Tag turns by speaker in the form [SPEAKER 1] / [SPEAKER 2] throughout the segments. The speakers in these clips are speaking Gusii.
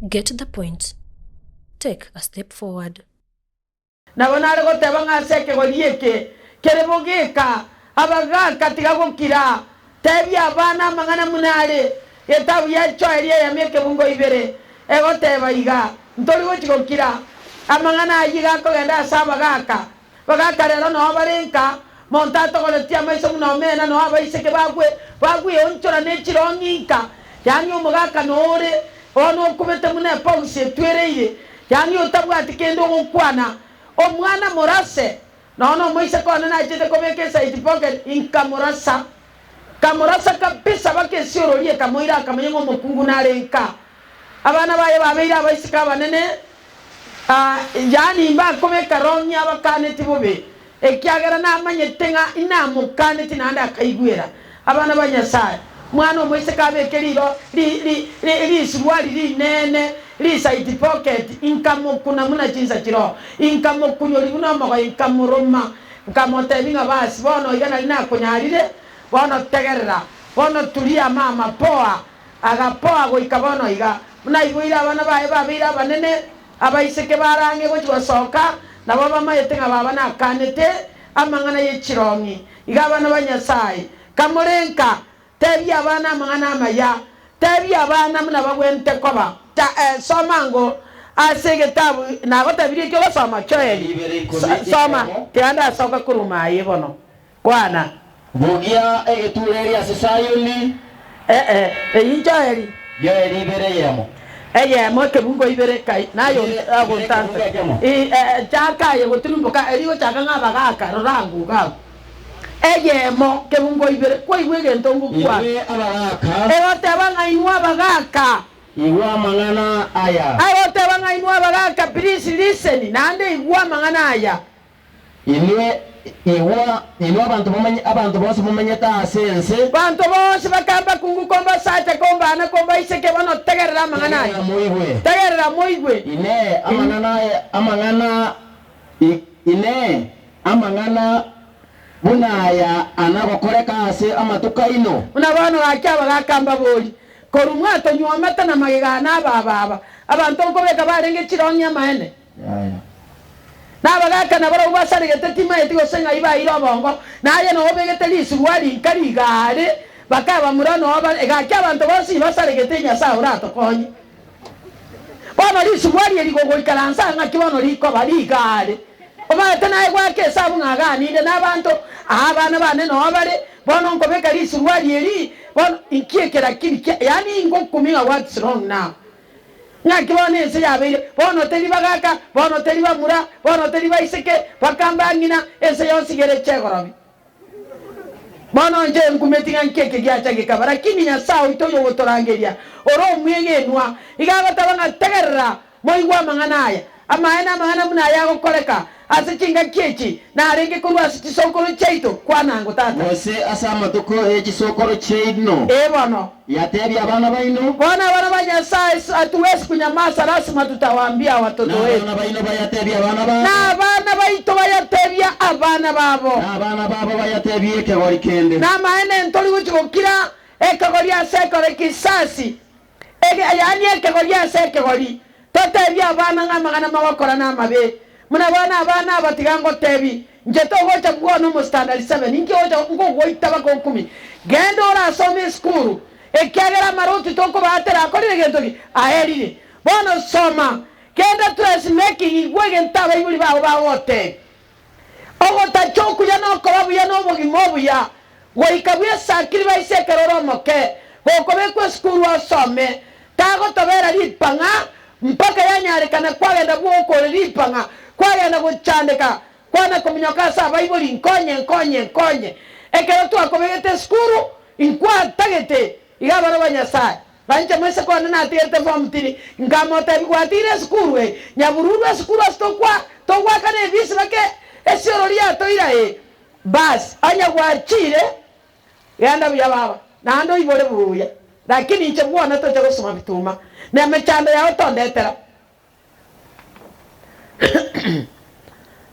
[SPEAKER 1] Get the point. Take a step forward.
[SPEAKER 2] Nabo nare goteba ng'a ase ekegori eke kere bogeka, abagaaka tiga gokira, tebia abana amang'ana buna are. Getabu ya Joeli eyemo ekebungo ibere egoteba iga, Ntori gochi gokira. Amang'ana ayio iga akogenda ase abagaaka. Abagaaka rero noo bare nka, monto atogoretie amaiso buna omena, noo abaiseke bagwe bagweonchora ne chirong'i nka, yaani omogaka noo ore bono okubete buna epausi etwereire, Yaani otabwati kende ogokwana, omwana morase, nonya nomoiseke one nachete kobeka eside pocket, inkamorasa. Nkamorasa kabisa baka esiorori ekamoira akamanya ng'a omokungu nare nka. Abana baye babeire abaiseke abanene, ah, yaani mbakobeka rong'i abakaneti bobe, ekiagera namanyete ng'a inamokaneti naende akaigwera. Abana ba Nyasae, mwana omoiseke abeke riro ri, ri, ri, risuruari rinene, risaiti pocket, inkamokuna buna chinsa chiroo, inkamokunyori buna omogoye, inkamoroma, nkamotebia ng'a basi, bono iga nari nakonyarire, bono tegerera, bono turia mama, poa. Agapoa goika bono iga. Buna aiboire abana baye babeire abanene, abaiseke bare ang'e gochia gosoka, nabo bamanyete ng'a baba nakanete amang'ana ye chirong'i. Iga abana ba Nyasae, kamore nka, tebia abana amang'ana amaya, tebia abana buna bagwenerete koba. Ta, soma ango ase egetabu nagotebirie ekio ogosoma, Joeli. Soma, tiga ndasoka korwa aye bono. Kwana.
[SPEAKER 3] Bugia egetureeri ase Sayoni.
[SPEAKER 2] Ee, eyio Joeli.
[SPEAKER 3] Joeli ibere eyemo.
[SPEAKER 2] Eyemo ekebungo ibere kai naye ogontanta. Chaka aye gotirimboka erio gochaka ng'a abagaka rora ango iga abwo. Eyemo kebungo ibere kwaigwa egento ngokwana.
[SPEAKER 3] Inwe abagaka.
[SPEAKER 2] Egoteba ng'a inwe abagaka.
[SPEAKER 3] Igwa amang'ana aya.
[SPEAKER 2] Egoteba ng'a inwe abagaka please listen naende igwa amang'ana aya.
[SPEAKER 3] Inwe, igwa, inwe abanto momenye, abanto bonsi momenyete ase ense.
[SPEAKER 2] Banto bonsi bakambakungu kombasacha, kombana, kombaiseke, bono tegerera amang'ana aya.
[SPEAKER 3] Tegerera moigwe.
[SPEAKER 2] Tegerera moigwe.
[SPEAKER 3] Inee, amang'ana aya, amang'ana, i, inee, amang'ana buna aya anagokoreka ase amatuko aino?
[SPEAKER 2] Buna bono gaki abagaaka mbabori, Korwa mwatonywa amata na magega ane ababa aba, abanto nkobeka barenge chirong'i amaene.
[SPEAKER 3] Yaya.
[SPEAKER 2] Na abagaaka nabarabwo basaregete timaeti gose ng'ai baeire obongo, na aye noo obegete risurwa rinka rigare, bakabamura noo bare, gaki abanto bonsi basaregete Nyasae oratokonye. Bono risurwa eri gogoikaransa aa ng'aki bono rikoba rigare. Omanyete naye goaka esabu ng'a aganire nabanto, aa abana bane noo bare, bono nkobeka risurwa eri, bono inki eke lakini kia, yaani ngokumia ng'a what's wrong now. Ng'aki bono ense yabeire, bono teri bagaka, bono teri bamura, bono teri baiseke, bakamba ng'ina, ense yonsi iga ere chegorobi. Bono inche nkumeti ng'a nki eke giacha gekaba, lakini Nyasae oito oyogotorangeria, ore omwegenwa, iga agoteba ng'a tegerera, moigwe amang'ana aya. Amaene amang'ana buna aya agokoreka ase chingaki echi narenge korwa ase chisokoro chiaito, kwana ango tata.
[SPEAKER 3] Gose ase amatuko e chisokoro chiaino.
[SPEAKER 2] Ee bono.
[SPEAKER 3] Yatebia abana baino.
[SPEAKER 2] Bono abana ba Nyasae, hatuwezi kunyamaza, lasima tutawaambia watoto
[SPEAKER 3] Na
[SPEAKER 2] wetu.
[SPEAKER 3] abana baino bayatebie abana babo.
[SPEAKER 2] Na abana baito bayatebia abana babo.
[SPEAKER 3] Na abana babo bayatebie ekegori kende.
[SPEAKER 2] Namaene ntori gochia gokira ekegori ase ekegori kisasi, Ege, yaani ekegori ase ekegori, totebie abana ng'a amang'ana mogokora namabe. Buna bono abana aba tiga ngotebi, inche togocha bwona omo standard seven, inki ogocha ngogoita baka okumi. Genda orasome esukuru, ekiagera amaroti tokobaatera akorire gento ki? Aerire. Bono soma, genda dress making igwa egento abaibori bago bagogotebia. Ogotacha okuya nokoba buya na obogima obuya, goika bw'esakiribaisi ekero ore omoke, gokobekwa esukuru osome, tagotobera ripang'a mpaka yanyarekana kwagenda bw'okore ripang'a, kwagenda gochandeka, kwana kominyoka ase abaibori nkonye, nkonye, nkonye. Ekero twakobegete esukuru, inkwatagete iga abana ba Nyasae. Banche moiseke one natigerete form three, nkamotebia gwatigire esukuru eye, nyabururu esukuru ase tokwa togoakana ebisi bake esiorori yatoira ee. Bas onye gwachire genda buya baba, naende oibore buya, lakini inche bwone tocha gosoma bituma, na emechando yao tondetera.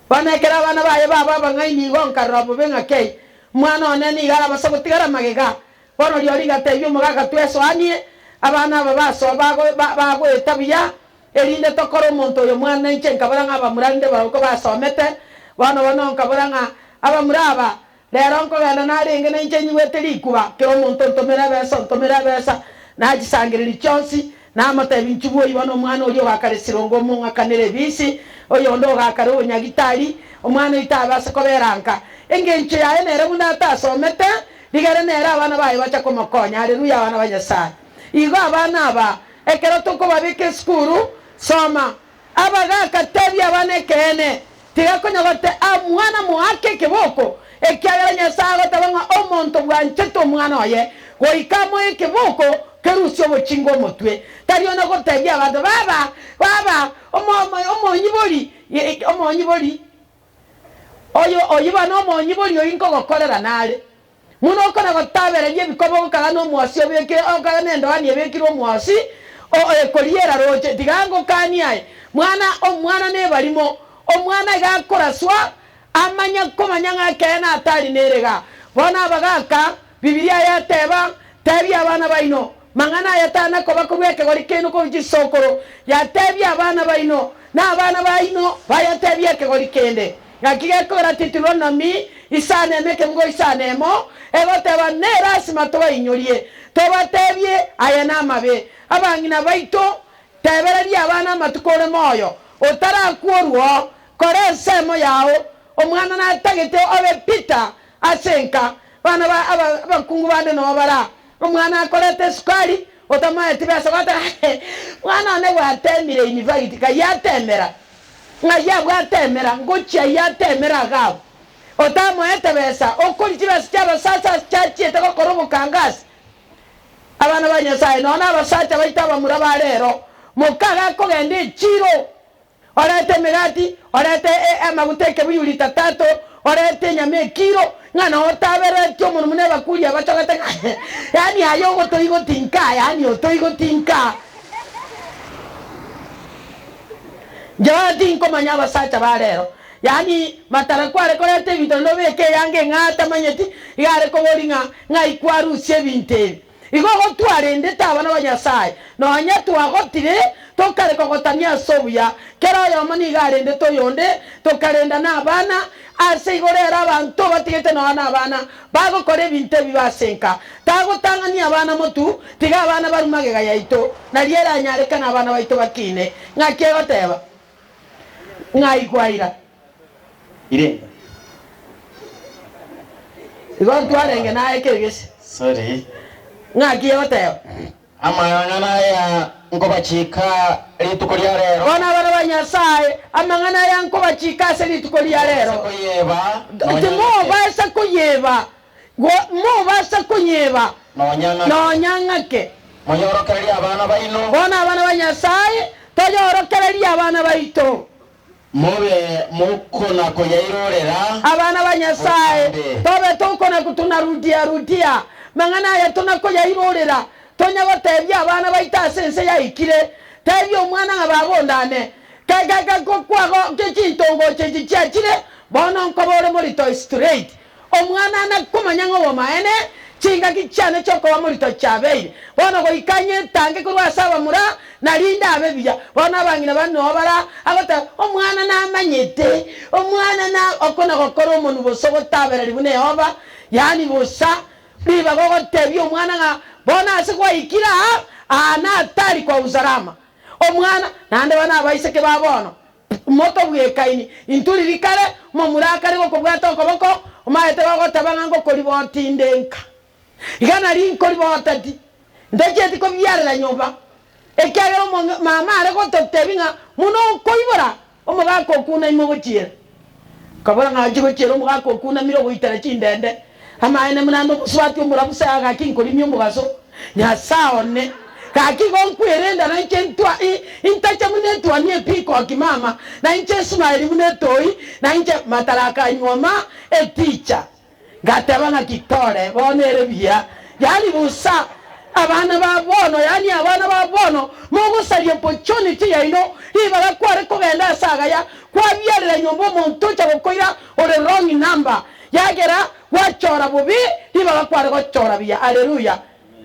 [SPEAKER 2] Bono ekero abana baye baba abang'aini igo nkarora bobe ng'a kei, omwana one nigo arabase gotigara magega. Bono rirorio rigatebia omogaka twesoanie. Abana aba basoa bago bagoeta buya, erinde tokore omonto oyo mwana inche nkabora ng'a abamura rinde barabwo kobasomete, bono bono nkabora ng'a abamura aba rero nkogenda narenge na inche nyigwete rikuba, kera omonto ontomere ebesa ontomere ebesa, nachisangereria chionsi, namotebia inchuo bwoyi bono omwana oria ogakare sirongo omong'akanere ebisi, oyonde ogakare obonyagitari, omwana oito abase kobera nka. Engencho yaye nere buna atasomete, Rigere nere abana baye bacha komokonya. Haleluya abana ba Nyasae. Igo abana aba ekero tokobabeka esukuru, soma. Abagaka tebia abana ekeene, tiga konya gote a mwana moake ekeboko, ekiagera Nyasae agoteba ng'a omonto bwanchete omwana oye, goika amoe ekeboko kerusie obochinga omotwe. Tari ona gotebia abanto, Baba, baba, omo omonyibori, omonyibori. Oyo oyio bana omonyibori oyio nkogokorera nare. Buna okona gotabereria ebikoba ogokaga nomwasi obekire ogokaga nendoani ebekire omwasi o ekoriera roche tiga ngokanie aye. Mwana omwana nebarimo omwana iga akoraswa amanye komanya ng'a ekeene atari nere igaa. Bono abagaka Bibilia yateba, Tebia abana baino, mang'ana aya tana koba korwa ekegori kiaino korwa chisokoro, yatebia abana baino, na abana baino bayatebie ekegori kende. Naki gekogera Titironomi isano emo ekebugo isano emo egoteba, Nerasima tobainyorie, tobatebie aya namabe. Abang'ina baito, tebereria abana amatuko ore moyo, otarakworwa oo, kora ensemo yao. Omwana natagete obe Peter ase enka, Bana ba abakungu bande noo bare aa. Omwana akoreta esukari, otamoeti besa gwateba mwana one gwatemire in fact ng'ai atemera, ng'ai abwo atemera, ngochia ayio atemera iga abwo. Otamoete besa, okoria chibesa chia abasacha ase chiachiete gokora obokangasi. Abana ba Nyasaye, nonya na abasacha baito abamura ba rero, mokaga akogenda echiro. Orete emegati, orete amaguta ekebuyu lita tato, orete enyama ekiro, ng'a noo otaberetie omonwa buna ebakuri abachogete ng'a yaani aye ogotoigotinka, yaani otoigotinka. Inche bono tinkomanya abasacha ba rero, yaani matara kware koreta ebinto naende obeke eyanga eng'ao atamanyeti, iga are koboria ng'a ng'ai kwarusia ebinto ebi. Igo gotwarendete abana ba Nyasae, nonya twagotire, tokare kogotania ase obuya, kera oyomo nigo arendete oyonde, tokarenda nabana, ase igo rero abanto batigete nonya nabana, bagokora ebinto ebibe ase enka. Tagotang'ania abana motu, tiga abana barue magega yaito, nario eranyarekane abana baito bakine. Ng'aki egoteba? Ng'ai kwaira?
[SPEAKER 3] Irenga.
[SPEAKER 2] Igo ntwarenge naye kegese.
[SPEAKER 3] Sorry.
[SPEAKER 2] Ng'aki egoteba?
[SPEAKER 3] Amang'ana aya nkobachika rituko ria rero.
[SPEAKER 2] Bono abana ba Nyasae, amang'ana aya nkobachika ase rituko ria rero.
[SPEAKER 3] Timobasa koyeba nonya ng'ake.
[SPEAKER 2] Timobasa koyeba, mobasa konyeba
[SPEAKER 3] Nonya ng'ake.
[SPEAKER 2] nonya ng'ake.
[SPEAKER 3] Moyorokererie abana baino.
[SPEAKER 2] Bono abana ba Nyasae, toyorokererie abana baito.
[SPEAKER 3] Mobe mokona-koyairorera
[SPEAKER 2] Abana ba Nyasae,
[SPEAKER 3] botambe.
[SPEAKER 2] tobe tokona-kotunarudia-rudia mang'ana aya tona-koyairorera, tonya gotebia abana baito ase ense yaikire, Tebia omwana ng'a baba ondane, ke chintongocho echi chiachire, bono nkoba ore morito straight. Omwana nakomanya ng'a obomaene, chingaki chiane chi'okoba morito chiabeire. Bono goika nyetange korwa ase abamura, na rinde abe buya. Bono abang'ina bane noo bara, agoteba, Omwana namanyete, omwana na oko nagokora omonwa bosa ogotabereri buna Yehova, yaani bosa, ribaga ogotebia omwana ng'a bono ase gwaikire aa, aa natari kwa usalama. Omwana, naende bono abaiseke ba bono, Motobwekaini, intwe riria kare, momura akare gokobwata okoboko, omaete gogoteba ng'a ngokoribota inde nka. Iga nari nkoribota ti, ntachieti kobiarera nyomba, ekiagera omong'ina mama are gototebia ng'a buna okoibora, omogaka okunaime ogochiera. Nkabora ng'a achie gochiera omogaka okunamire ogoitera chindende, amaene buna ande omosubati omorabu se gaki nkorimia omogaso, Nyasae one, gaki igo nkwerenda nainche ntwa intache buna etuoni epikoki mama, nainche nsmile buna etoi, nainche mataraka nyuoma eticha. Ngateba ng'aki tore bono ere buya, yaani bosa abana ba bono, yaani abana ba bono mogosaria opportunity yaino ribaga kware kogenda ase agaya, kwabiarera nyomba omonto ocha gokoira ore wrong number, yagera gwachora bobe ribaga kware gochora buya. Haleluya.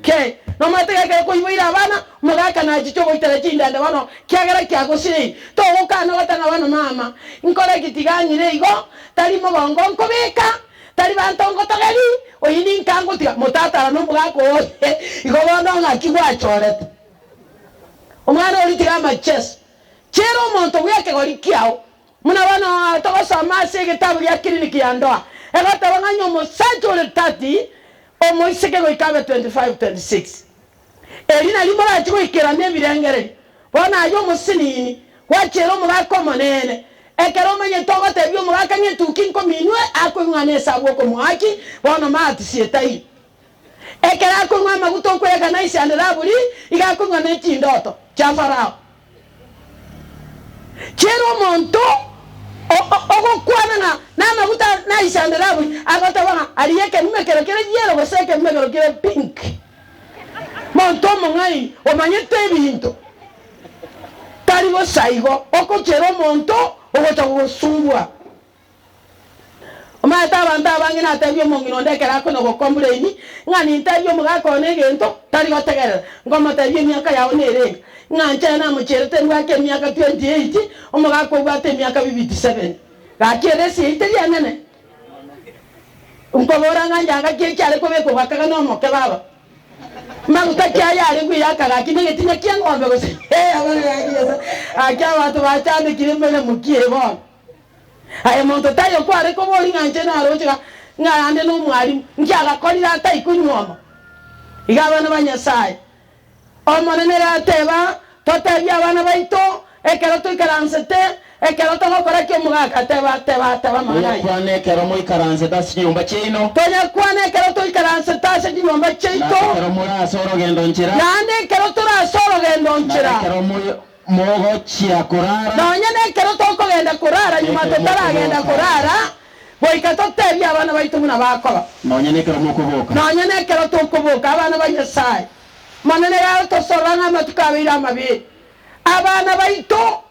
[SPEAKER 2] Ke. Nomanyete ng'a ekero koiboire abana, omogaka nachiche ogoitera chindende bono, kiagera kiagosireire. Togokana ogoteba ng'a bono mama, nkore ki tiga ng'ire igo, tari mogongo nkobeka, tari banto ngotogeri, oyio ninka ngotiga. Motatara nomogaka oo igo bono ng'aki gwachorete. Omwana oria tiga amacheso. Chiera omonto bw'ekegori kiao, Buna bono togosoma ase egetabu gia Kiriniki ya Ndoa, egoteba ng'a onye omosacha ore 30, omoiseke goika abe 25, 26. Eri nario morache goikerania ebirengererio. Bono aye omosinini, gwachiera omogaka omonene. Ekero omanyete ogotebia omogaka ng'a etuki nkominwe, akoigwa ng'a nesabu okomoaki, bono maatisi etaiyo. Ekero akonywa amaguta okwegana ise and raburi, iga akonywa ne chindoto chia Farao. Chiera omonto ogokwana ng'a namaguta na ise and raburi, agoteba ng'a aria ekerume kero kere yellow gose ekerume kero kere pink. Monto omong'aini omanyete ebinto tari bosa igo, okochiera omonto ogocha gogosumbua. Omanyete abanto abange natebie omong'ina onde ekero akonya gokomplaini, ng'a nintebie omogaka one egento, tari gotegerera. Nkomotebia emiaka yao nere enga, ng'a inche namochierete mbwake emiaka 28, omogaka obwate emiaka 57. Gaki ere esegi teri enene. Nkobora ng'a inche ngaki ekiare kobekwa gwakaga nomoke baba. Maguta ki aya are gweyaka gaki negetinya ki'eng'ombe gose? Abana gaki Nyasae, gaki abanto bachandekire emeremo ki eye bono? Aye monto taiyo kware koboria ng'a inche naroche ng'a ande nomwalimu, nki agakorire atai konyuoma? Iga abana ba Nyasae, Omonene gateba, totebie abana baito, ekero toikaransete, ekero togokora ki omogaka ateba, teba, teba amang'ana ayio.
[SPEAKER 3] Tonyakwana ekero moikaransete ase chinyomba chiaino.
[SPEAKER 2] Tonyakwana ekero toikaransete ase chinyomba
[SPEAKER 3] Na
[SPEAKER 2] chiaito.
[SPEAKER 3] ekero more ase orogendo nchera.
[SPEAKER 2] Naende ekero tore ase orogendo
[SPEAKER 3] Na
[SPEAKER 2] nchera.
[SPEAKER 3] ekero Mogochia korara.
[SPEAKER 2] Nonya nekero tokogenda korara nyuma totaragenda korara, goika totebie abana baito buna bakoba.
[SPEAKER 3] Nonya nekero mokoboka.
[SPEAKER 2] Nonya nekero tokoboka, abana ba Nyasae. Monene gagotosorora ng'a amatuko abeire amabe. Abana baito,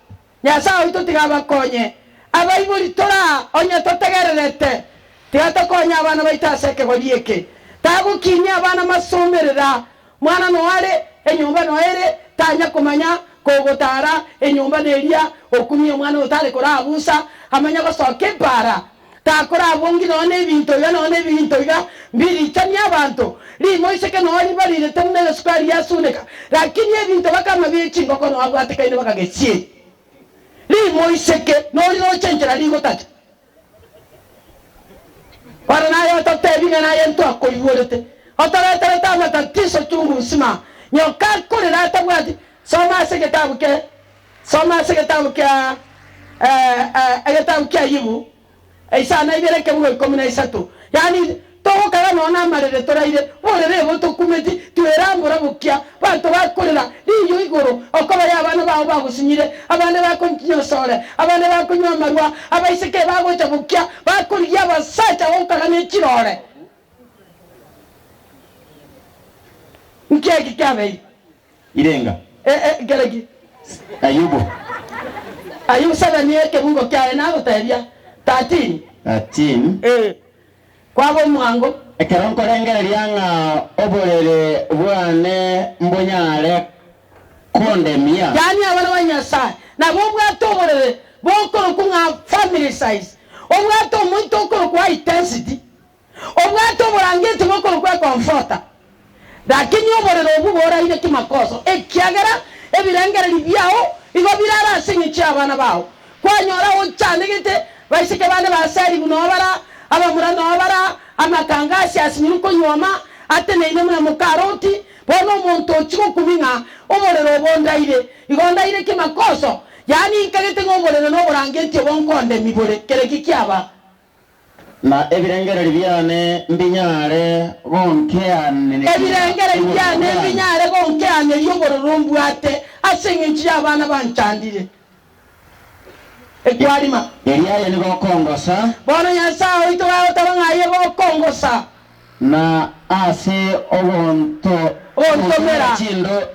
[SPEAKER 2] Nyasae oito tiga abakonye. Abaibori toraa onye totegererete, tiga tokonye abana baito ase ekegori eke. Tagokinia abana masomerera, Mwana noyo are, enyomba noyo ere, tanya komanya kogotara enyomba neria okumia omwana oyo tare korabusa amanye gosoka epaara. Takorabongi nonya nebinto iga nonya nebinto iga mbirichanie abanto. Rimoiseke noyo ribarirete buna egesukari giasuneka, lakini ebinto bakama bie chingoko noyo abwatekaine bakagesie. Rimoiseke noriroche enchera rigotacha. Bono naye ototebie ng'a naye ntwakoigorete, otoreterete amatatiso chungu nsima, nyoka akorera atabwati. Soma ase egetabu ke soma ase egetabu kia egetabu kia Ayubu, isano ibere ekebugo ikomi na isato. Yaani Togokara nonya namarere toraire, borere igo tokumeti, twerambora bokia, banto bakorera riiyo igoro, okoba y'abana bao bagosinyire, abande bakonyinyosore, abande bakonywa amarwa, abaiseke bagocha bokia, bakorigia abasacha gokaga ne chirore. Nki eki kiabeire?
[SPEAKER 3] Irenga.
[SPEAKER 2] Ekero ki?
[SPEAKER 3] Ayubu.
[SPEAKER 2] Ayubu 7 ekebungo kiaye nagotebia 13.
[SPEAKER 3] 13.
[SPEAKER 2] Ee. Kwaba omwango.
[SPEAKER 3] Ekero nkorengereria ng'a oborere bwane mbonyare kondemia.
[SPEAKER 2] Yaani abana ba Nyasae nabo obwate oborere bokorokwa ng'a family size, obwate omoito okorokwa high density, obwate oborangeti bokorokwa ecomforter. Lakini oborere obwo boraire kimakoso, ekiagera ebirengererio biao igo birare ase engencho y'abana bao. Kwanyora ochandegete baiseke bande ba Seribu noo bara, abamura noo bara, amakanga ase asinyirwe konyuoma, ateneine buna moka Loti. Bono omonto ochia gokumia ng'a oborere obo ndaire, igo ndaire kimakoso, yaani inkagete ng'a oborere noborangeti obo nkondemi bore, kereki kiaba.
[SPEAKER 3] Na ebirengererio biane mbinyare gonkeaneria
[SPEAKER 2] Ebirengererio
[SPEAKER 3] obororo
[SPEAKER 2] biane
[SPEAKER 3] bwane.
[SPEAKER 2] mbinyare gonkeaneria obororo mbwate ase engencho y'abana banchandire. Ekwarima.
[SPEAKER 3] Erio aye nigo okongosa.
[SPEAKER 2] Bono Nyasae oito gagoteba ng'a aye gokongosa.
[SPEAKER 3] Na ase ogonto
[SPEAKER 2] Gontomera.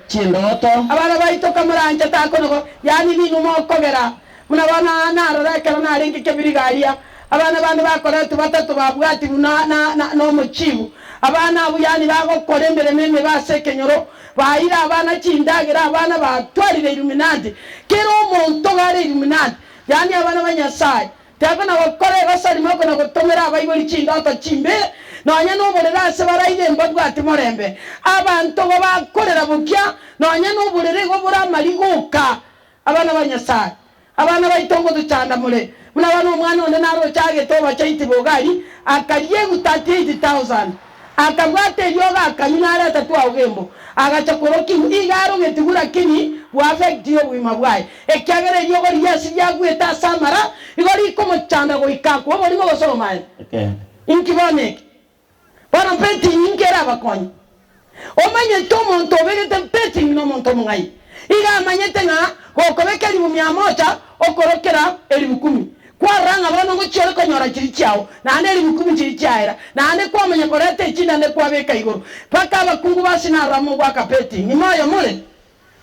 [SPEAKER 3] chindoto.
[SPEAKER 2] Abana baito kamoranche takonogo, yaani ninwe mokogera. Buna bono aa narora ekero narenge kebiriga aria, abana bande bakoretwe batato babwatigwe na, na, na, nomochibu. Abana abwo yaani bagokora emeremo emebe ase ekenyoro, baeire abana chindagera, abana batwarire Illuminati. Kera omonto iga are Illuminati, yaani abana ba Nyasaye. Tekona gokora egosori mokona gotomera abaibori chindoto chimbe, nonya noborere ase baraire mbabwati morembe. Abanto igo bakorera bokia, nonya noborere igo bore amarigoka. Abana ba Nyasae, abana baito ngotochanda more, buna bono omwana onde naroche agete obachaiti bogari, akaria eguta 80,000, akabwata eriogo akanywa nareta twaogembo, agacha korokigwa, iga arogetigwe lakini bwaaffectie obogima bwaye, ekiagera eriogo riria ase riaguete ase amara, igo rikomochanda goika akwe oborimo gose obomaene. Inki bono eke? Bono betting inki erabakonye? Omanyete omonto obegete betting nomonto omong'aini. Iga amanyete ng'a gokobeka elifu mia moja okorokera elifu kumi. Kwarora ng'a bono ngochia ore konyora chiria chiao, naende elifu kumi chiria chiaera, naende kwamanya koreta echinde naende kwabeka igoro. Mpaka abakungu ba sinarora mogoaka betting. Imoyo more?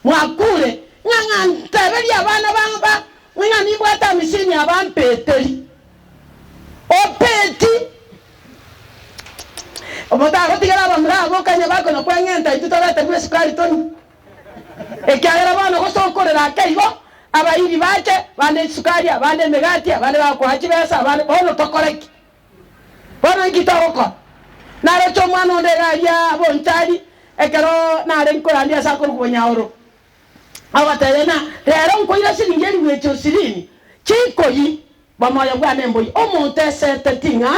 [SPEAKER 2] Mwakure, ng'a ng'a nteberie abana ba ba ng'a nimbwate amisini aba mpeteri. Opeti. Omonto agotigera abamura abwo okanya bakona kweng'enta intwe toreterwe esukari tonywe. Ekiagera bono gose okorera ake igo, abairi bache, bande esukari, abande emegati, abande bagokoa chibesa, abande bono tokore ki? Bono inki togokora? Naroche omwana onde iga aria bonchari, ekero nare nkorandia ase akorokwa bonyaoro, agoteebia ng'a rero nkoira siringi elifu echi osirini, chikoyi bomoyo bwane mboyie. Omonto eseteti ng'a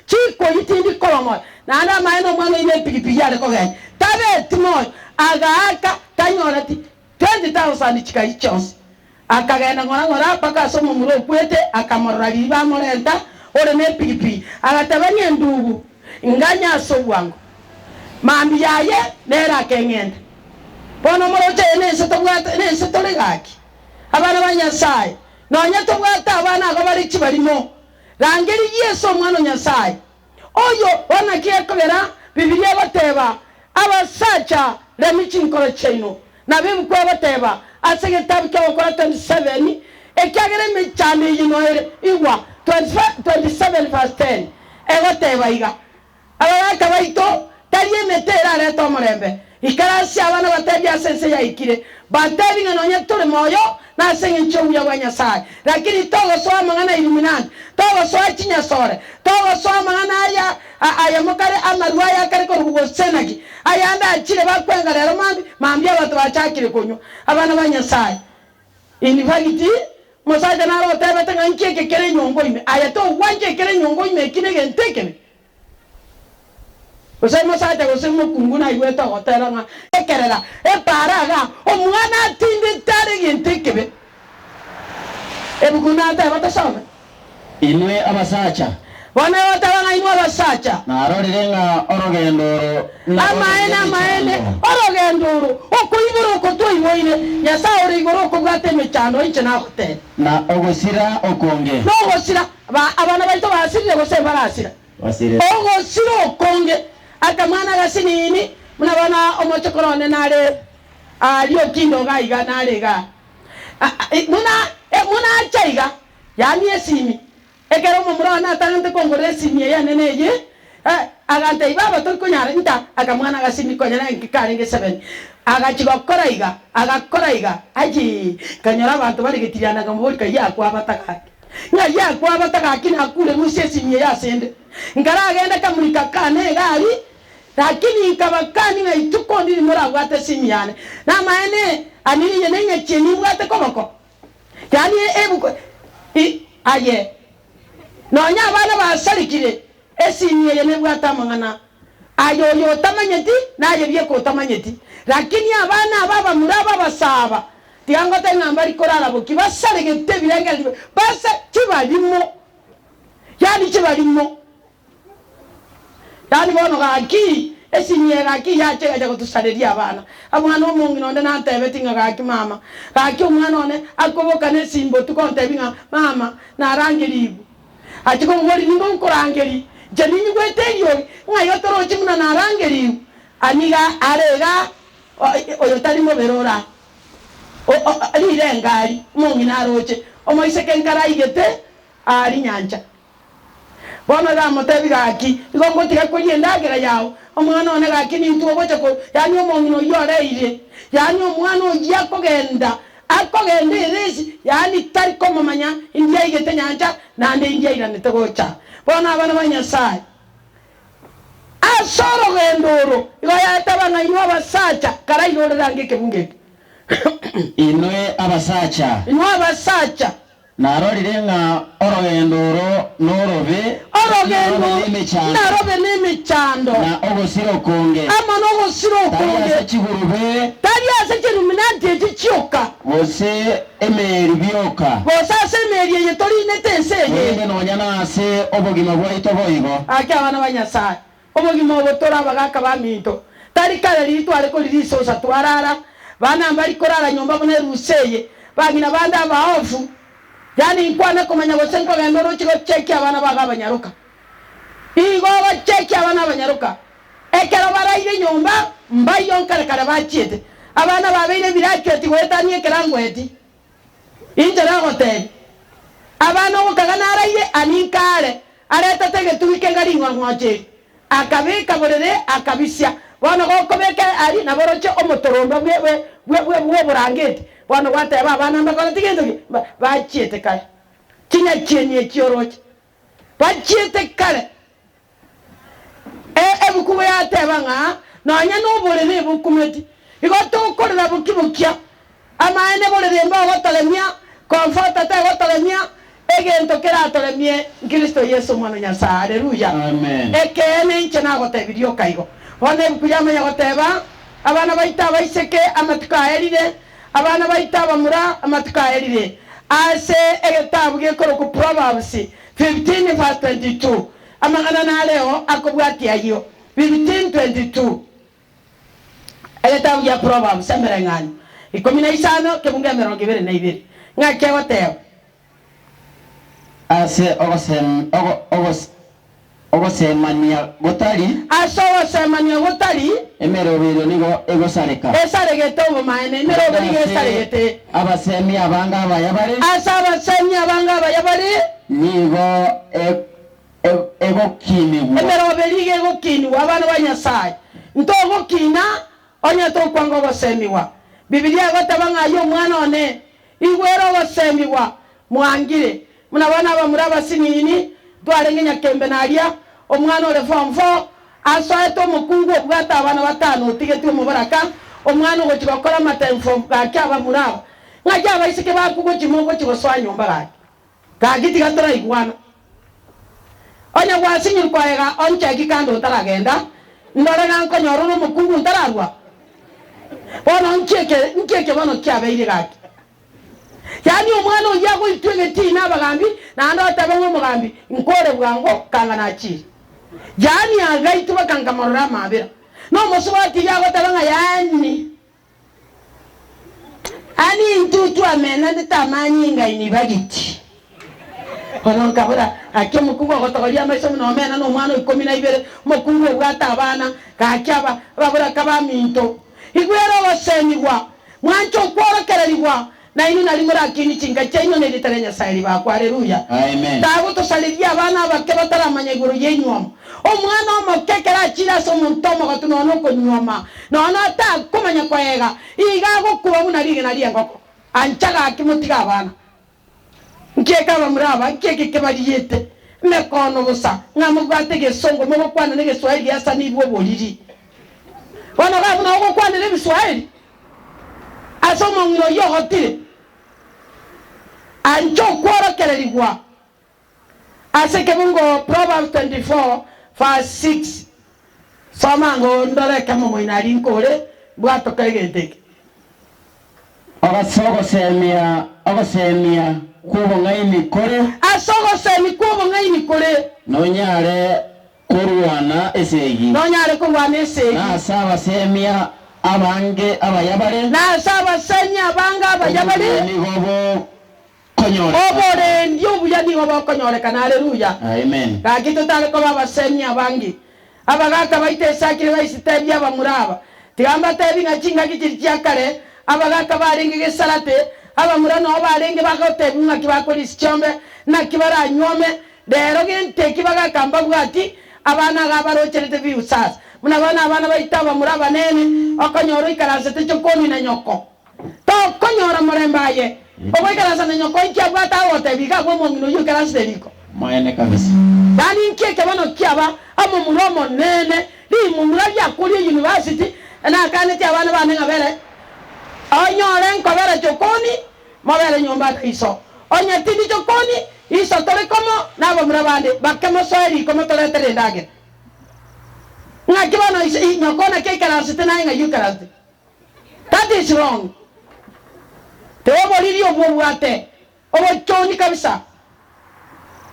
[SPEAKER 2] chikoyi tindi koba moyo, naende amaene omwana oyio nepigipigi are kogenda, tabeti moyo, agaaka tanyoreti 20,000 chikayi chionsi. Akagenda ng'ora ng'ora mpaka ase omomura okwete, akamorora riria bamorenta ore nepigipigi, agatebania endugu, Nganye ase obwango. Mambia yaye nere akeng'enta. Bono moroche eye nense tobwate, nense tore gaki. Abana ba Nyasae, nonya tobwate abana igo bare chibarimo, rangeria Yeso Omwana o Nyasae, Oyo bono naki ekogera Bibilia egoteba, Abasacha, remia chinkoro chiaino. Nabo ebuku egoteba ase egetabu ki'Ogokora 27, ekiagera emechando eyio noere. Igwa, 27 verse 10, egoteba iga, Abagaaka baito, tari emete erarete omorembe. Ikaransia abana batebie ase ense yaikire, batebie ng'a nonya tore moyo nase engencho y'obuya bwa Nyasae, lakini togosoa amang'ana a Illuminati, togosoa chinyasore, togosoa amang'ana aya aya mokare amarwa aya akare korokwa gose naki, ayande achire bakwenga rero mambia, mambia abanto bachakire konywa. Abana ba Nyasae. In fact, omosacha naro otebete ng'a nki eke kere enyongo ime, aye togwancha ekere enyongo ime eki negento ekebe. Gose omosacha gose omokungu naigwete ogotera ng'a ekerera epaara iga, omwana atindete are egento ekebe. Ebuku nateba tosome.
[SPEAKER 3] Inwe abasacha.
[SPEAKER 2] Bono egoteba ng'a inwe abasacha.
[SPEAKER 3] Narorire ng'a orogendo oro narwo
[SPEAKER 2] Amaene, amaene, orogendo oro, okoibora oko twaiboire, Nyasae ore igoro okobwata emechando, inche nagotebia.
[SPEAKER 3] Na ogosira okonge.
[SPEAKER 2] Nogosira, abana baito basirire gose mbarasira? Ogosira okonge, akamwana agasinini, buna bono omochokoro one nare aaria okinda iga iga nare igaa, buna buna acha iga, yaani esimi, ekero omomura one atang'anete kongorera esimi eye enene eye, agantebia baba tori konyara nta, akamwana agasinini konya naki karenge seven, agachia gokora iga, agakora iga, ayii, nkanyora abanto bare getirianda nkamoboria kayio akwabata gaki. Ng'ai akwabata gaki nakure rusia esimi eye asende. Nkaragende kamurika kane egari, lakini nkabakani ng'a ituko ndiri morabwate esimi yane. Namaene anini inye neng'achie nimbwate koboko. Yaani ebuku i aye nonya abana basarikire esimi eye nebwate amang'ana aye oyo otamanyeti naye bieka otamanyeti. Lakini abana aba abamura aba abasaaba Tiga ngotebi ng'a mbari korara boki, basaregete ebirengererio base chibarimo, yaani chibarimo. Yaani bono gaki, esimi eye gaki yacha egacha gotosareria abana. Omwana omong'ina onde nantebeti ng'a gaki mama, gaki omwana one akoboka ne esimi botuko ontebi ng'a mama narangerigwe. Achia komoboria ning'o nkorangeria? Inche ninyigwete eriogi ng'a igo torochi buna narangerigwe. Aniga are igaa oyo tari mobere ore aa. Rirenga aria omong'ina aroche omoiseke nkaraigete aa rinyancha. Bono ramotebi, Gaki, igo ngotiga koria endagera yao, omwana one gaki nintwe ogocha ko, yaani omong'ina oyio oreire, yaani omwana oyio akogenda, akogenda eresi, yaani tari komomanya indi aigete nyancha, naende indi airanete gocha. Bono abana ba Nyasae, ase orogendo oro igo yateba ng'a inwe abasacha, karairorere ange ekebungo eke.
[SPEAKER 3] Inwe abasacha.
[SPEAKER 2] Inwe abasacha.
[SPEAKER 3] Narorire ng'a orogendo oro norobe,
[SPEAKER 2] Orogendo
[SPEAKER 3] narobe nemechando.
[SPEAKER 2] narobe nemechando.
[SPEAKER 3] Na ogosira okonge.
[SPEAKER 2] Amo nogosira
[SPEAKER 3] Tari
[SPEAKER 2] okonge.
[SPEAKER 3] ase chigurube.
[SPEAKER 2] Tari ase chiruminanti echi chioka.
[SPEAKER 3] Gose emeeri bioka.
[SPEAKER 2] Gose ase emeeri eye torinete ense eye.
[SPEAKER 3] Korende nonya nase obogima bwaito boigo.
[SPEAKER 2] Gaki abana ba Nyasae, obogima obo tore abagaaka baminto, tari kare riria tware koriria risosa twarara, bana mbari korara nyomba buna erusa eye, bang'ina bande abaofu, yaani inkwane komanya gose nkogenda oroche gochekia abana bago abanyaroka. Igo ogochekia abana abanyaroka, ekero baraire nyomba, mbaiyo nkare kare bachiete. Abana babeire ebirachueti goetania ekerango eti. Inche nagotebia, abana ogokaga naraire ani nkare, aretete egetugi kenga ring'ong'ocho eri, akabeka borere akabisia. Bono gokobeka aria naboroche omotoromba bw'oborangeti. Bono gwateba abana mbakoreti gento ki? Bachiete kare. Chinyachieni echi oroche, bachiete kare. Ebuku yateba ng'a nonya noborere bokumeti, igo tokorera boki bokia. Amaene borere mbogotoremia, comforter tegotoremia, egento keratoremie nkristo Yeso Omwana o Nyasae. Haleluya!
[SPEAKER 3] Amen.
[SPEAKER 2] Ekeene inche nagotebirie oka igo. Bono ebuku yamanya goteba, Abana baito abaiseke amatuko aerire, abana baito abamura amatuko aerire. Ase egetabu gekorokwa Proverbs 15 verse 22, amang'ana nareo akobwatia ayio. 15:22, Egetabu gia Proverbs, emereng'anio, 15, kebungo 22, ng'aki egoteba?
[SPEAKER 3] Ase ogosem, ogo, ogos, ogosemania gotari.
[SPEAKER 2] Ase ogosemania gotari.
[SPEAKER 3] Emeroberio nigo egosareka.
[SPEAKER 2] Esaregete obomaene, emeroberio igo
[SPEAKER 3] Ase
[SPEAKER 2] esaregete.
[SPEAKER 3] abasemi abange abaya bare.
[SPEAKER 2] Ase abasemi abange abaya bare.
[SPEAKER 3] Nigo egokinigwa.
[SPEAKER 2] Emeroberio iga egokinigwa abana ba Nyasae. Ntogokina onye tokwanga ogosemigwa. Bibilia egoteba ng'a aye omwana one, igwera ogosemigwa, mwangire. Buna bono abamura abasinini, ntwarenge nyakembe naria, omwana ore form four, asoete omokungu obwate abana batano otigetwe omoboraka, omwana ogochia gokora amatemfo gaki abamura aba. Ng'aki abaiseke bakwo gochia mogochia gosoa nyomba gaki? Gaki tiga toraigwana. Onye gwasinyirwe koega oncheki kando otaragenda, ndore ng'a nkonyora ore omokungu ntararua. Bono nki eke nki eke bono kiabeire gaki? Yaani omwana oyio agoitwa egetii na abagambi, naende otebe ng'a omogambi nkore bwango kanga nachire. Yaani agaitwa baka nkamorora amabera. Na omosubati oyio agoteba ng'a yaani. Ani intwe twamenanete amanyinga inibagiti. Bono nkabora, Gaki omokungu ogotogoria amaiso buna omena nomwana o ikomi na ibere, omokungu obwate abana, gaki aba ababoraka baminto. Igwera ogosemigwa, mwanche okworokererigwa, nainwe nario morakinie chinka chiaino nerieta ria Nyasae ribakwe. Haleluya!
[SPEAKER 3] Amen.
[SPEAKER 2] Tagotosareria abana abake bataramanya igoro y'enywomo. Omwana omoke ekero achiire ase omonto omogotu nonya okonyuoma, nonya takomanya koega, iga agokuba buna rigena ri'engoko. Ancha gaki motige abana. Nki eke abamura aba, nki eke kebariete emekono bosa, ng'a mobwate egesongo mogokwana negeswahili giasanigwe oboriri? Bono iga buna ogokwanera ebiswahili ase omong'ina oyio ogotire, ancha okworokererigwa ase ekebungo Proverbs 24 verse 6. Soma ango ndore ekemo moino aria nkore mbwatoka egento eke.
[SPEAKER 3] Ase ogosemia ogosemia kw'obong'aini kore.
[SPEAKER 2] Ase ogosemia kw'obong'aini kore.
[SPEAKER 3] Nonyare korwana esegi.
[SPEAKER 2] Nonyare korwana esegi.
[SPEAKER 3] Na ase abasemia abange abaya bare.
[SPEAKER 2] Na ase abasemia abange abaya bare.
[SPEAKER 3] Obuya nigo bokonyorekana.
[SPEAKER 2] Oborendi obuya nigo bokonyorekana. Haleluya!
[SPEAKER 3] Amen.
[SPEAKER 2] Gaki totare koba abasemia abange. Abagaaka baito esakire baisitebie abamura aba. Tiga mbatebie ng'a chingaki chiria chia kare, abagaaka barenge gesarate, abamura nao barenge bagotebigwa ng'aki bakorisia chiombe, naki baranyuome. Rero gento eki bagaka mbabwati, abana iga barocherete viusasa. Buna bono abana baito abamura abanene, okonyora oikaransete chokoni na nyoko. Tokonyora morembe aye. Ogoikaransa na nyoko inki abwate agotebia iga abwo omong'ina oyio oikaransete riko?
[SPEAKER 3] Omoene kabisa.
[SPEAKER 2] Yaani inki ekebano kiaba omomura omonene, rimomura riakoria university, nakanetie abana bane ng'a bere onyore nkobera chokoni, mobere nyomba na iso. Onye tindi chokoni, iso tore komo nabamura bande, bake mosoe riko motoretere endagera. Ng'aki bono iso, nyoko naki aikaransete naye ng'ai oikaransete? That is wrong. Tiga oboriri obwo obwate obochoni kabisa.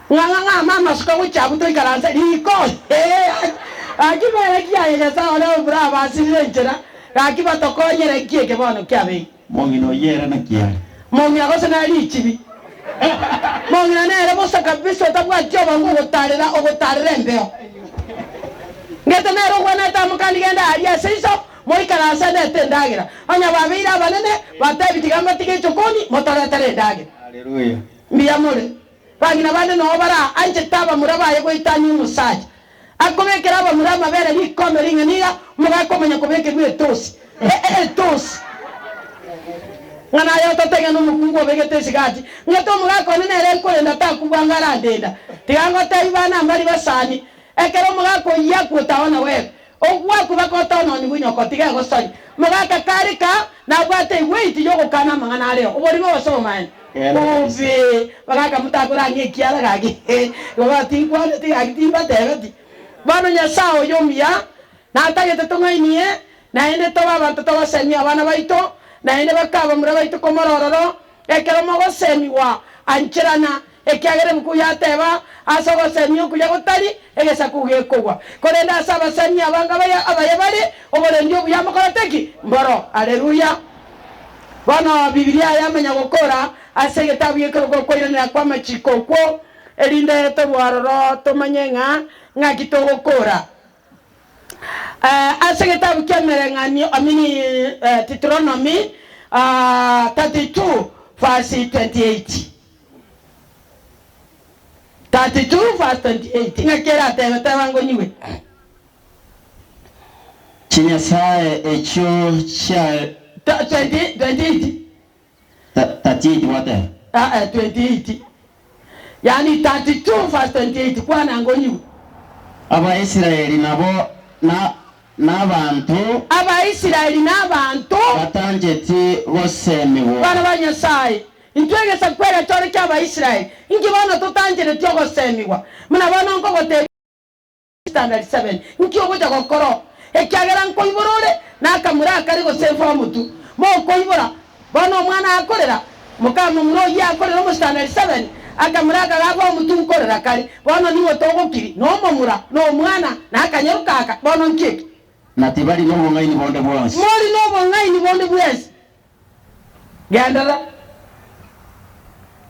[SPEAKER 2] Ng'a ng'a ng'a mama suka gochia abwo toikaranse riko hee gaki bere ki aye Nyasae one omura abasirire enchera gaki batokonyere nki eke bono kiabeire.
[SPEAKER 3] Mong'ina oyio ere naki are?
[SPEAKER 2] Mong'ina gose nere richibi. Mong'ina nere bosa kabisa otabwati obongo ogotarera ogotarera embeo. Ngete nere ogwenerete amokani genda aria ase iso Moikaranse ndete endagera. Onye babeire abanene, batebi, Tiga mbatige echokoni, motoretere endagera.
[SPEAKER 3] Haleluya.
[SPEAKER 2] Mbuya more. Bang'ina bande noo bara anchete abamura baye goetania omosacha. Akobekera abamura amabere rikombe ring'ana iga, omogaka omanya kobekerwa etosi. E-e etosi. Ng'a naye otote ng'a nomokungu obegete esigati. Ng'ete omogaka one nere nkorenda takubua anga arandenda. Tiga ngotebi bana mbari basani, ekero omogaka oyio akwota ona wewe. Ogwaku bagotononigwa nyoko tiga egosori. Mogaka kare ka nabwate eweight yogokana amang'ana areo. Oborimo gose obomaene? Bobe. Bagaka motakorang'e ekiara gaki. Igo tinkwaneti gaki timbatebeti. Bono Nyasae oyo omuya natagete tong'ainie naende tobe abanto togosemia abana baito naende bakabamura baito komora ororo ekero mogosemigwa ancherana Ekiagera ebuku yateba, Ase ogosemia okuya gotari, egesaku gekogwa. Korende ase abasemia abange abaya abaye bare, oborendi obuya mokorete ki? Mboro. Haleluya! Bono Bibilia yamanya gokora ase egetabu gekorokwa Okoiranera kw'Amachiko okwo, erinde torwe aroro tomanye ng'a ng'aki togokora. Ase egetabu ki'Emereng'anio, amini, Deuteronomy 32 verse 28. 32 verse 28, Ng'aki eratebe, teba ngonyigwe.
[SPEAKER 3] Chinyasae echio chia.
[SPEAKER 2] 20, 28.
[SPEAKER 3] 38 gwateba.
[SPEAKER 2] Aa, 28. Yaani 32 verse 28, kwana ngonyigwe.
[SPEAKER 3] Abaisraeli nabo na nabanto.
[SPEAKER 2] Abaisraeli nabanto.
[SPEAKER 3] Batancheti gosemigwa.
[SPEAKER 2] Bana ba Nyasae, Intwe egesaku egechore ki'Abaisraeli, inki bono totanchereti ogosemigwa? Buna bono nkogotebia Standard seven, inki ogocha gokora oo? Ekiagera nkoibora ore nakamura akare gose efomu tu. Mokoibora, bono omwana akorera, mokamomura oyio akorera omo standard seven, akamura aka ga fomu tu nkorera kare, bono nigo togokiri, na omomura, na omwana, na akanyaruka aka, bono nki eke?
[SPEAKER 3] Na tibari nobong'aini bonde bwonsi.
[SPEAKER 2] Mori nobong'aini bonde bwensi. Genderera.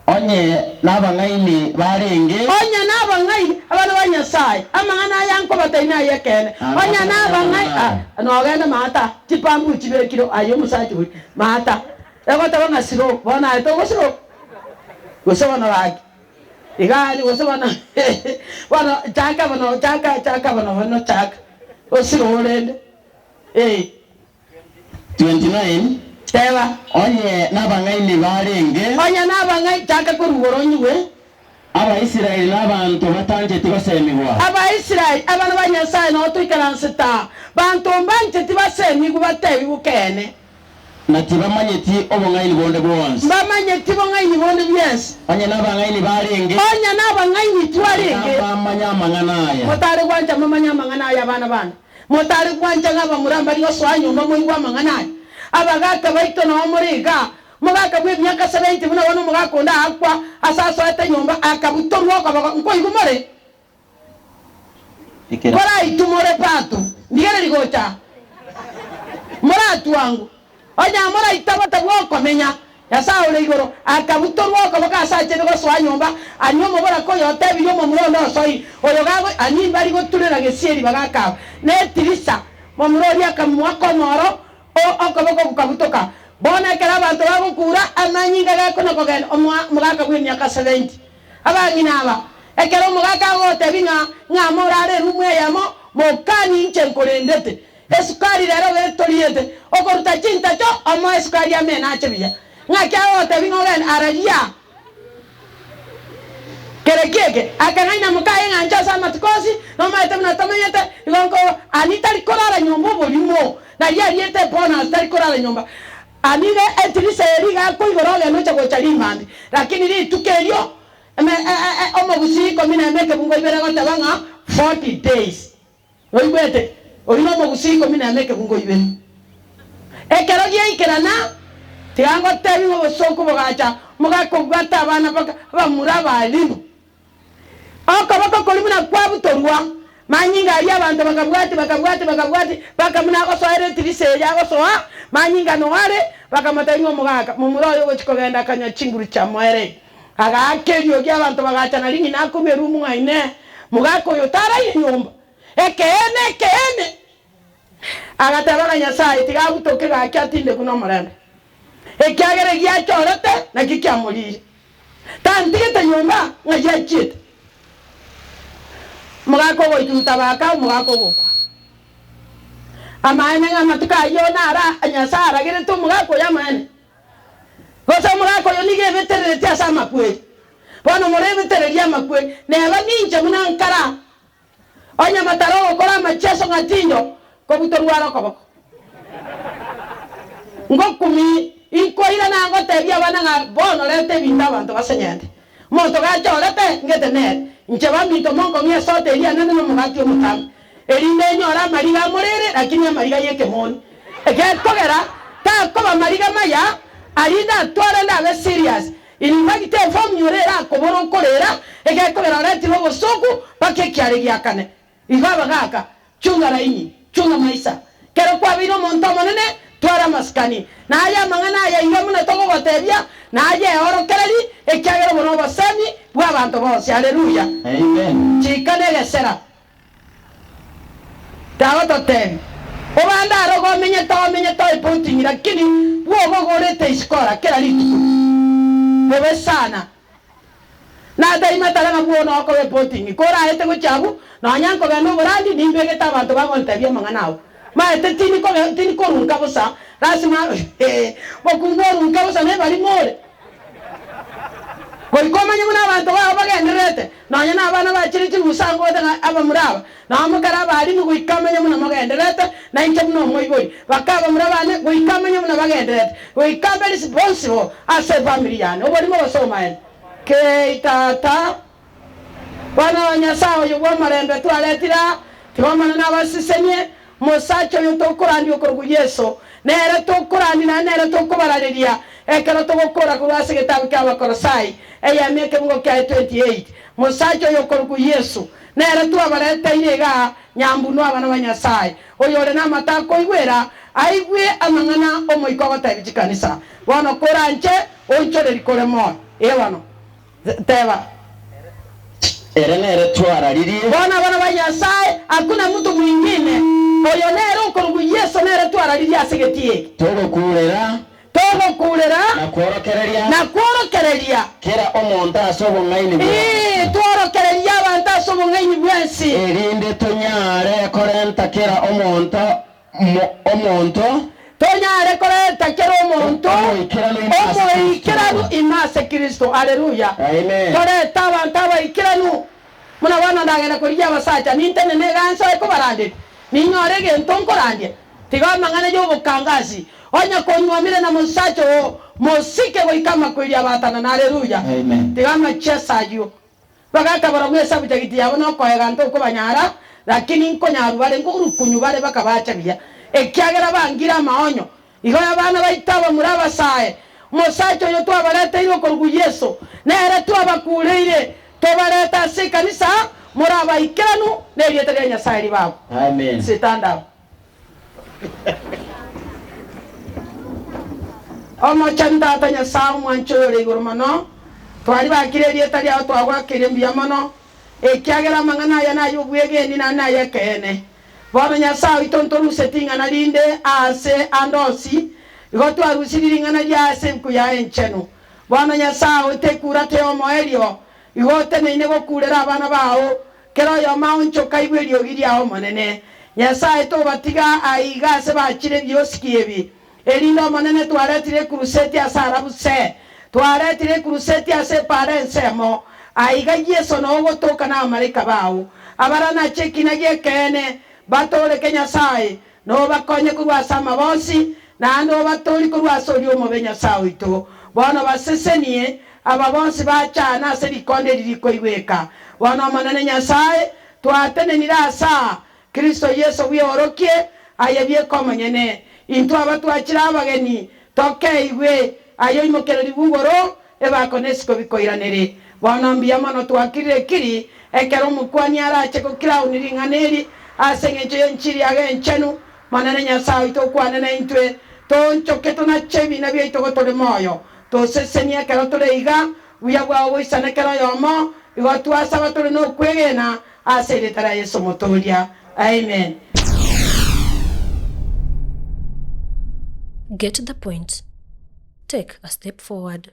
[SPEAKER 3] Onye nabang'aini barenge.
[SPEAKER 2] Onye nabang'aini, abana ba Nyasae, amang'ana aya nkobatebia nay'ekeene. Onye nabang'aini, ah, nogende maata, chipambu chibekire aye omosacha oria, maata, egoteba ng'a siro, bono aye togosiro, gose bono gaki, iga aria gose bono bono chaka bono chaka chaka bono bono chaka, osire orende, eh.
[SPEAKER 3] 29
[SPEAKER 2] Teba.
[SPEAKER 3] Onye nabang'aini barenge.
[SPEAKER 2] Onye nabang'aini, chaka korwa igoro onyigwe.
[SPEAKER 3] Abaisraeli nabanto batancheti gosemigwa.
[SPEAKER 2] Abaisraeli, abana ba Nyasae, nao toikaransete aa. Banto mbancheti basemigwe batebigwe keene.
[SPEAKER 3] Na tibamanyeti obong'aini bonde bwonsi.
[SPEAKER 2] Mbamanyeti bong'aini bonde bwensi.
[SPEAKER 3] Onye nabang'aini barenge.
[SPEAKER 2] Onye nabang'aini twarenge.
[SPEAKER 3] Nabamanye amang'ana aya.
[SPEAKER 2] Motare gwancha momanye amang'ana aya, abana bane. Motare gwancha ng'a abamura mbari gosoa nyomba moigwe amang'ana aya. Abagaaka baito nao more igaa, omogaka bw'emiaka seventy buna bono omogaka onde aakwa ase asoete nyomba akabutorwa okoboko, nkoigwa more? Koraitwe more pato, ndigererie gocha aa. Moratwangwe. Onye moraitabote bw'okomenya, Nyasae ore igoro akabutorwa okoboko ase achene gosoa nyomba, anywe omoboraka oyo otebirie omomura onde osoire, oyo gago ani mbari goturera gesieri bagaka aba netirisa. Momura oria akamoaka omoro o okoboko gokabutoka. Bono ekero abanto bagokura, amanyinga gakona kogenda omoa omogaka bw'emiaka seventy. Abang'ina aba. Ekero omogaka agogotebia ng'a ng'ama orare erumu eyemo, mokani inche nkorendete. Esukari rero getoriete, okoruta chintacho omoe esukari amene ache buya. Ng'aki agogotebia ng'a ogende araria. Kereki eke, akang'aina mokaye ng'a inche ase amatuko onsi nomaete buna tomenyete, igo nko ani tari korara nyomba oborimo, nario ariete ebonus tari korara nyomba. Ani iga etirisa eria iga akoigora ogenda ocha gocha rimambi, lakini rituko erio eme e e omogusii ikomi nemo ekebungo ibere egoteba ng'a 40 days. Oigwete? Oyio nomogusii ikomi nemo ekebungo ibere. Ekero giaikerana, tiga ngotebi ng'a obosonku bogacha, mogakobwata abana baka abamura abalimu. Okoboko koria buna kwabutorwa, manyinga aria abanto bakabwati, bakabwati, bakabwati, baka buna agosoera etirisa eye agosoa, manyinga noyo are, bakamotebia ng'a omogaka, momura oyo ogochia kogenda akanywa chinguru chiamoereire. Agaaka eriogi, abanto bagacha na ring'ina akorwa erumu ng'a Inee! Mogaka oyo taraire nyomba? Ekeene, ekeene! Agateba ng'a Nyasae tiga abutoke gaki atindekwe nomorembe, ekiagera egiachorete nakio kiamoriire. Tantigete nyomba ng'a giachiete. Omogaka ogoituruta baka omogaka ogokwa. Amaene ng'a amatuko ayio naro Nyasae aragerete omogaka oyo amaene. Gose omogaka oyo nigo ebetereretie ase amakweri. Bono morebetererie amakweri, neba ninche buna nkara. Onye motari ogokora amacheso ng'a tinyo kobutorwa are okoboko. Ngokumi inkoirana ngotebia abana ng'a bono reta ebinto abanto basenyente. Omonto gachorete ngete nere, inche baminto monkong'ie esota eria enene na omogati omotambe, erinde nyore amariga amorere, lakini amariga y'ekemoni. Gekogera takoba mariga maya, arinde atware ndabe serious. In fact eform ore erakobora okorera, egekogera oretire obosoku mpaka ekiare giakane. Igo abagaka, chunga laini, chunga maisa. Kero kwabeire omonto omonene, twara amasikani. Na aye amang'ana aya iga buna togogotebia, na aye eorokereri, ekiagera obo nobosemi bw'abanto bonsi. Haleluya!
[SPEAKER 3] Amen.
[SPEAKER 2] Chika negesera. Tagototebia, Obande aro gomenyete omenyete oepoting lakini bwogogorete isiko ora kera rituko. Bobe sana. Nataima tara ng'a bwono okoba epoting. Koraete gochia abwo, nonya nkogenda oborandi nimbegete abanto bagontebia amang'ana abo. Maete tindi koge tindi korunka bosa, lasima eh, mokungu orunke bosa nebarimo ore. Goika omanye buna abanto bao bagendererete, nonya nabana bachire chirusa ngote ng'a abamura aba, nao mokare abalimu goika amanye buna mogendererete, na inche buna omoibori, baka abamura bane goika amanye buna bagendererete, goika mbe responsible ase efamiri yane. Oborimo gose obomaene? Kei tata. Bono Nyasae oyo bw'omorembe twaretire aa, tiga Omonene abasesenie, Omosacha oyo tokorandia okorokwa Yeso, nere tokorandia naende nere tokobarareria ekero togokora korwa ase egetabu kia Abakolosai, eyemo ekebugo kiaye 28. Mosacha oyo okorokwa Yeso, nere twabareteire igaa nyambunwa abana ba Nyasae, oyore namato akoigwera, aigwe amang'ana Omoika ogotebia chikanisa. Bono koranche onchoreri kore moyo. Ee bono. Teba.
[SPEAKER 3] Ere nere twararirie.
[SPEAKER 2] Bono abana ba Nyasae, hakuna mtu mwingine, oyo nere okorokwa Yeso nere twararirie ase egetii eke.
[SPEAKER 3] Togokuurera.
[SPEAKER 2] Togokuurera.
[SPEAKER 3] Na kworokereria.
[SPEAKER 2] Na kworokereria.
[SPEAKER 3] Kera omonto ase obong'aini bwensi.
[SPEAKER 2] Ee, tworokererie abanto ase obong'aini bwensi.
[SPEAKER 3] Erinde tonyare korenta kera omonto omonto.
[SPEAKER 2] Tonyare koreta kera omonto
[SPEAKER 3] Omoikeranu ime ase
[SPEAKER 2] omoikeranu
[SPEAKER 3] Kristo.
[SPEAKER 2] ime ase Kristo. Haleluya!
[SPEAKER 3] Amen.
[SPEAKER 2] Torete abanto abaikeranu. Buna bono ndagenda korigia abasacha, nintenene egansa ekobaranderia, ninyore egento nkorandia. Tiga amang'ana y'obokangasi. Onye konywomire na mosacha oo, mosike goika amakweri abatanana. Haleluya!
[SPEAKER 3] Amen.
[SPEAKER 2] Tiga amachiesa ayio. Bagaka barabwo esabujagiti yabo nokoega ntokobanyara, lakini nkonyaru bare, nkorukunyu bare bakabacha buya, ekiagera bangire amaonyo. Igo abana baito abamura abasae, omosacha oyo twabareteire okorokwa Yeso, nere twabakureire, tobarete ase ekanisa, more abaikeranu nerieta ria Nyasae ribe abwo.
[SPEAKER 3] Amen.
[SPEAKER 2] Stand up. Omochenu Tata Nyasae omwanche oyore igoro mono, twaribakire erieta riao twagoakeire mbuya mono, ekiagera amang'ana aya nay'obwegeni naende nay'ekeene. Bono Nyasae oito ntoruseti ing'ana rinde aase ande onsi, igo twarusirie ring'ana riaye ase ebuku yaye enchenu. Bono Nyasae oito ekura teyomoerio. Igo oteneine gokuurera abana bao, kera oyomo aonchoke aigwe eriogi riao Omonene. Nyasae tobatiga aiga ase bachire ebiosiki ebi, erinde Omonene twaretire ekuruseti ase arabuse, twaretire ekuruseti ase epaara ensemo, aiga Yeso noo ogotoka nabamalaika bao, abaranache ekina gi'ekeene, batooreke Nyasae, Nobakonye korwa ase amabosi, naende obatoorie korwa ase oria omobe Nyasae oito. Bono basesenie aba bonsi bachane ase rikondo eri rikoigweka. Bono Omonene Nyasae, twatenenire ase aa, Kristo Yeso bweorokie aye bieka omonyene. Intwe aba twachire abageni, tokeigwe aye oimokererigwe igoro, ebako nesiko bikoiranere. Bono mbuya mono twakirire ekiri, ekero omokuani arache gokirauni ring'ana eri ase engencho y'enchiri yaye enchenu, Monene Nyasae oito okwane naintwe, toonchoke tonache ebiina biaito gotore moyo, tosesenie ekero tore iga, buya bwao boisane kera oyomo, igo twasaba tore nokwegena ase erieta ria Yeso Omotoria. Amen.
[SPEAKER 1] Get the point. Take a step forward.